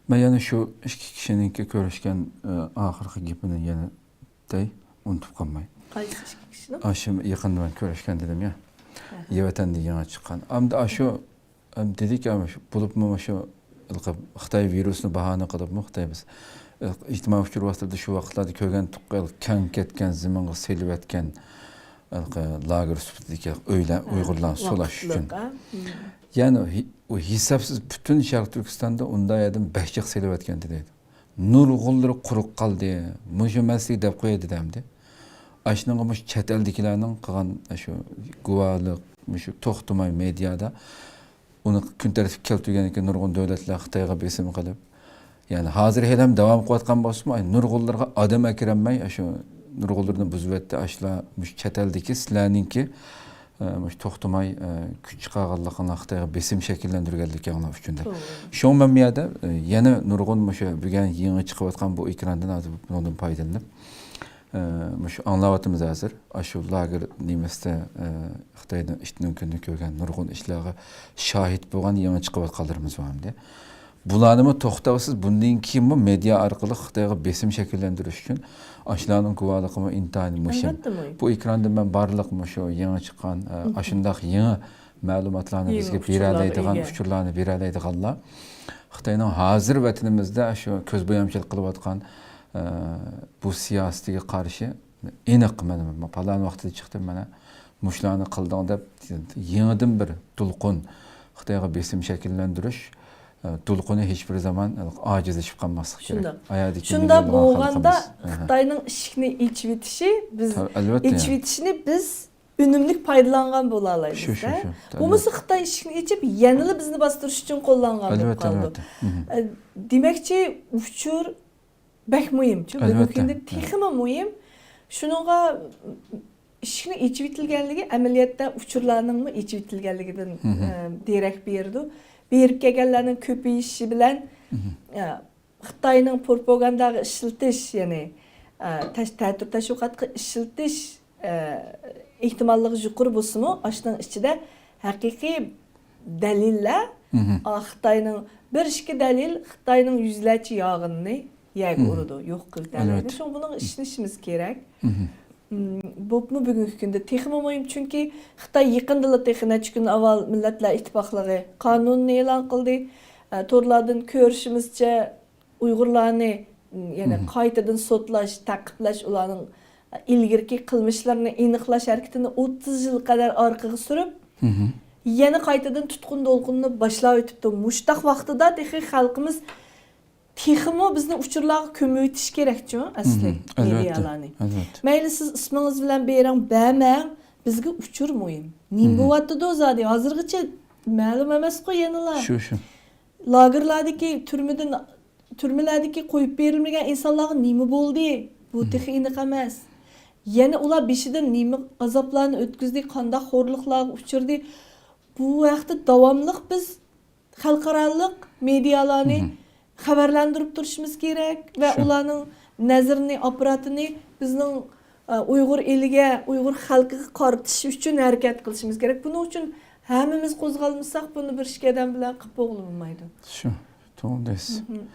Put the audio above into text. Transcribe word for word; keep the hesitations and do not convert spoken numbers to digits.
مەن يەنە شۇ ئىككى كىشىنىڭكى كۆرۈشكەن، ئە، ئاخىرقى گېپىنى يەنە دەي، ئۇنتۇپ قالماي. قايسى ئىككى كىشىنىڭ؟ ئاشۇ يېقىندا مەن كۆرۈشكەن دېدىم يا. ئەھە. يېۋەتەندە يېڭى چىققان. ئەمدى ئاشۇ، ئەم، دېدىكى، ئەم، شۇ، بولۇپمۇ شۇ ھېلىقى خىتاي ۋىرۇسىنى باھانە قىلىپمۇ خىتاي بىز، ئە، ئىجتىمائىي ئۇچۇر ۋاسىتىلىرىدە شۇ ۋاقىتلاردا كۆرگەن تۇغقا كەڭ كەتكەن زېمىنغا سېلىۋەتكەن ھېلىقى لاگېر سۈپىتىدىكى ئۆيلەر، ھە، ئۇيغۇرلارنى سولاش ۋاقىتلىق، ئۈچۈن. ھە. مم. يەنى ھېسابسىز پۈتۈن شەرقىي تۈركىستاندا ئۇنداق يەردىن بەش جىق سېلىۋەتكەنتى دەيدۇ. نۇرغۇنلىرى قۇرۇق قالدى. مۇشۇ مەسىلىگە دەپ قوياي دېدى ئەمدى. ئاشۇنىڭغا مۇشۇ چەت ئەلدىكىلەرنىڭ قىلغان ئاشۇ گۇۋاھلىق، مۇشۇ توختىماي مېدىيادا ئۇنى كۈن تەرتىپكە كەلتۈرگەندىن كېيىن نۇرغۇن دۆلەتلەر خىتايغا بېسىم قىلىپ، يەنى ھازىر ھېلىھەم داۋام قىلىۋاتقان بولسىمۇ، ئاي، نۇرغۇنلىرىغا ئادەم ئەكىرەلمەي، ئاشۇ نۇرغۇنلىرىنى بۇزۇۋەتتى. ئاشۇلار مۇشۇ چەت ئەلدىكى سىلەرنىڭكى، ئە، مۇشۇ توختىماي، ئە، كۈچ چىقارغانلىقىڭلار خىتايغا بېسىم شەكىللەندۈرگەنلىكىڭلار ئۈچۈن دەپ. توغرا. شۇڭا مەن بۇ يەردە، ئە، يەنە نۇرغۇن مۇشۇ بۈگۈن يېڭى چىقىۋاتقان بۇ ئېكراندىن ھازىر بۇنىڭدىن پايدىلىنىپ، ئە، مۇشۇ ئاڭلاۋاتىمىز ھازىر. ئاشۇ لاگېر نېمىسىدە، ئە، خىتاينىڭ ئىتنىڭ كۈنىدە كۆرگەن نۇرغۇن ئىشلارغا شاھىت بولغان يېڭى چىقىۋاتقانلىرىمىز بار ئەمدى. بۇلارنىمۇ توختاۋسىز بۇندىن كېيىنمۇ مېدىيا ئارقىلىق خىتايغا بېسىم شەكىللەندۈرۈش ئۈچۈن ئاشۇلارنىڭ گۇۋاھلىقىمۇ ئىنتايىن مۇھىم. ئەلۋەتتە مۇھىم. بۇ ئېكراندا مەن بارلىق مۇشۇ يېڭى چىققان، ئە، مۇھىم. ئاشۇنداق يېڭى مەلۇماتلارنى يېڭى بىزگە ئۇچۇرلارغا بېرەلەيدىغان، ئىگە. ئۇچۇرلارنى بېرەلەيدىغانلار خىتاينىڭ ھازىر ۋەتىنىمىزدە شۇ كۆز بويامچىلىق قىلىۋاتقان، ئە، بۇ سىياسىتىگە قارشى ئېنىق، مانا، پالان ۋاقتىدا چىقتىم، مانا، مۇشۇلارنى قىلدىڭ دەپ، يېڭىدىن بىر دولقۇن، خىتايغا بېسىم شەكىللەندۈرۈش، ئە، دولقۇنى ھېچبىر زامان ئاجىزلىشىپ قالماسلىق كېرەك. شۇنداق. ئايەدىكى شۇنداق مىليونلىغان بولغاندا خەلقىمىز. ئەھە. خىتاينىڭ ئىشىكنى ئېچىۋېتىشى، بىز تا-، ئەلۋەتتە، يەنى. ئېچىۋېتىشىنى بىز ئۈنۈملۈك پايدىلانغان بولالايمىز شۇ، شۇ، دە. شۇ. بولمىسا خىتاي ئىشىكنى ئېچىپ، يەنىلا بىزنى باستۇرۇش ئۈچۈن قوللانغان بولۇپ ئەلۋەتتە، قالىدۇ. ئەلۋەتتە. مم. ئە، دېمەكچى، ئۇچۇر بەك مۇھىم. چۈنكى بۈگۈنكى ئەلۋەتتە. كۈندە تېخىمۇ مۇھىم. شۇنىڭغا ئىشىكنى ئېچىۋېتىلگەنلىكى، ئەمەلىيەتتە ئۇچۇرلارنىڭمۇ ئېچىۋېتىلگەنلىكىدىن، مم. ئە، دېرەك بېرىدۇ. بېرىپ كەلگەنلەرنىڭ كۆپىيىشى بىلەن، مم. ئە، خىتاينىڭ پروپاگانداغا ئىشلىتىش، يەنى، ئە، تەش-، تەتۈر تەشۋىقاتقا ئىشلىتىش، ئە، ئېھتىماللىقى يۇقىرى بولسىمۇ، ئاشۇنىڭ ئىچىدە ھەقىقىي دەلىللەر، مم. ئا، خىتاينىڭ بىر ئىككى دەلىل خىتاينىڭ يۈزلەرچە ياغىنىنى يەرگە مم. ئۇرىدۇ، يوق قىلىپ تەلەيدۇ. ئەلۋەتتە. شۇڭا بۇنىڭغا ئىشىنىشىمىز كېرەك. مم. مم، بولۇپمۇ بۈگۈنكى كۈندە تېخىمۇ مۇھىم، چۈنكى خىتاي يېقىندىلا تېخى نەچچە كۈن ئاۋۋال مىللەتلەر ئىتتىپاقلىقى قانۇنىنى ئېلان قىلدى. ئە، تورلاردىن كۆرۈشىمىزچە، ئۇيغۇرلارنى، يەنى مم. قايتىدىن سوتلاش، تەقىبلەش، ئۇلارنىڭ ئىلگىرىكى قىلمىشلىرىنى ئېنىقلاش ھەرىكىتىنى ئوتتۇز يىل قەدەر ئارقىغا سۈرۈپ، مم. يەنە قايتىدىن تۇتقۇن دولقۇنىنى باشلاۋېتىپتۇ. مۇشۇنداق ۋاقتىدا تېخى خەلقىمىز تېخىمۇ بىزنى ئۇچۇرلارغا كۆمۈۋېتىش كېرەكچۇ، ئەسلى، مم. ئەلۋەتتە، مېدىيالارنى. ئەلۋەتتە. مەيلى، سىز ئىسمىڭىز بىلەن بېرىڭ، بەرمەڭ، بىزگە ئۇچۇر مۇھىم. نېمە مم. بولۇۋاتىدۇ زادى؟ ھازىرغىچە مەلۇم ئەمەسقۇ يەنىلا. شۇ، شۇ. لاگېرلاردىكى، تۈرمىدىن، تۈرمىلەردىكى قويۇپ بېرىلمىگەن ئىنسانلارغا نېمە بولدى؟ بۇ مم. تېخى ئېنىق ئەمەس. يەنە ئۇلار بېشىدىن نېمە ئازابلارنى ئۆتكۈزدى، قانداق خورلۇقلارغا ئۇچرىدى؟ بۇ ھەقتە داۋاملىق بىز خەلقئارالىق مېدىيالارنى مم. خەۋەرلەندۈرۈپ تۇرۇشىمىز كېرەك ۋە شۇ. ئۇلارنىڭ نەزىرىنى، ئاپپاراتىنى بىزنىڭ، ئە، ئۇيغۇر ئېلىگە، ئۇيغۇر خەلقىگە قارىتىش ئۈچۈن ھەرىكەت قىلىشىمىز كېرەك. بۇنىڭ ئۈچۈن ھەممىمىز قوزغالمىساق، بۇنى بىر ئىككى ئادەم بىلەن قىلىپ بولغىلى بولمايدۇ. شۇ، توغرا دەيسىز. مم.